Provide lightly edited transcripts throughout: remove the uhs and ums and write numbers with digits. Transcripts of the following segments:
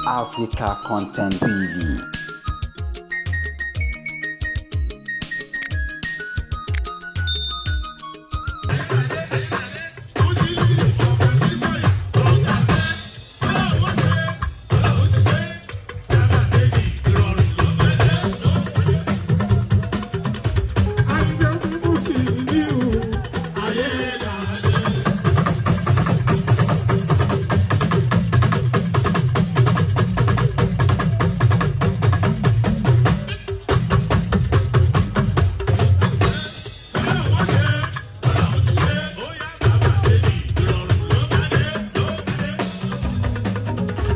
Africa Content TV.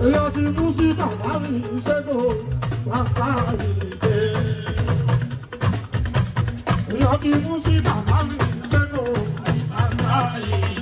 Èyàn ti mú sí bàbá mi ṣẹ́gun bàbá ìdè. Èyàn ti mú sí bàbá mi ṣẹ́gun bàbá ìdè.